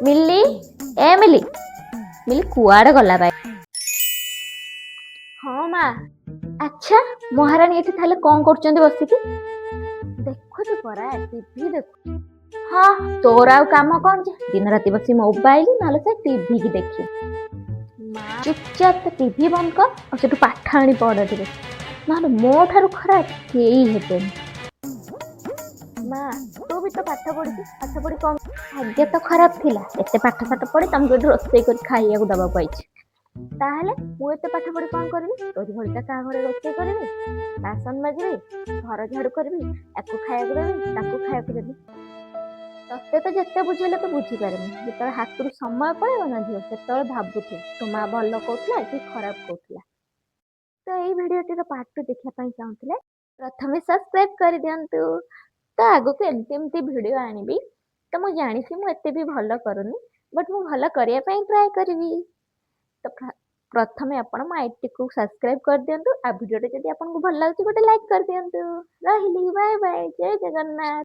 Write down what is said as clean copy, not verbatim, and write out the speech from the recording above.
ମିଲି, ଏ ମିଲି, ମିଲି କୁଆଡ଼େ ଗଲା ବାଇ? ହଁ ମା। ଆଚ୍ଛା, ମହାରାଣୀ ଏଠି ତାହେଲେ କଣ କରୁଛନ୍ତି ବସିକି? ଦେଖୁଛୁ ପରା, ଟିଭି ଦେଖୁ। ହଁ, ତୋର ଆଉ କାମ କଣ ଯେ ଦିନ ରାତି ବସି ମୋବାଇଲ ନହେଲେ ସେ ଟିଭି କି ଦେଖି। ଚୁପଚାପ ଟିଭି ବନ୍ଦ କର ଆଉ ସେଠୁ ପାଠ ଆଣି ପଢ ଟିକେ, ନହେଲେ ମୋ ଠାରୁ ଖରାପ କେହି ହେବେନି। ମା, ତୁ ବି ତ ପାଠ ପଢିଛୁ। ପାଠ ପଢି କଣ? ଭାଗ୍ୟ ତ ଖରାପ ଥିଲା, ଏତେ ପାଠ ସାଠ ପଢି ତମକୁ ଏଠି ରୋଷେଇ କରି ଖାଇବାକୁ ଦବାକୁ ଆଇଛି। ତାହେଲେ ମୁଁ ଏତେ ପାଠ ପଢି କଣ କରିବି? ତୋରି ଭଳି ତ କାହା ଘରେ ରୋଷେଇ କରିବି, ବାସନ ମାଜିବି, ଘର ଝାଡୁ କରିବି, ୟାକୁ ଖାଇବାକୁ ଦେବି, ତାକୁ ଖାଇବାକୁ ଦେବି। ତତେ ତ ଯେତେ ବୁଝେଇଲେ ତୁ ବୁଝିପାରିବୁନି। ଯେତେବେଳେ ହାତରୁ ସମୟ ପଳେଇବ ନା ଝିଅ, ସେତେବେଳେ ଭାବୁଥିବୁ ତୋ ମା ଭଲ କହୁଥିଲା କି ଖରାପ କହୁଥିଲା। ତ ଏଇ ଭିଡ଼ିଓଟିର ପାର୍ଟ 2 ଦେଖିବା ପାଇଁ ଚାହୁଁଥିଲେ ପ୍ରଥମେ ସବସ୍କ୍ରାଇବ କରିଦିଅନ୍ତୁ। ତ ଆଗକୁ ଏମିତି ଏମିତି ଭିଡ଼ିଓ ଆଣିବି। ତ ମୁଁ ଜାଣିଛି ମୁଁ ଏତେ ବି ଭଲ କରୁନି, ବଟ୍ ମୁଁ ଭଲ କରିବା ପାଇଁ ଟ୍ରାଏ କରିବି। ତ ପ୍ରଥମେ ଆପଣ ମୋ ଆଇଡିଟିକୁ ସବସ୍କ୍ରାଇବ କରିଦିଅନ୍ତୁ ଆଉ ଭିଡ଼ିଓଟା ଯଦି ଆପଣଙ୍କୁ ଭଲ ଲାଗୁଛି, ଗୋଟେ ଲାଇକ୍ କରିଦିଅନ୍ତୁ। ରହିଲି, ବାଏ ବାଏ, ଜୟ ଜଗନ୍ନାଥ।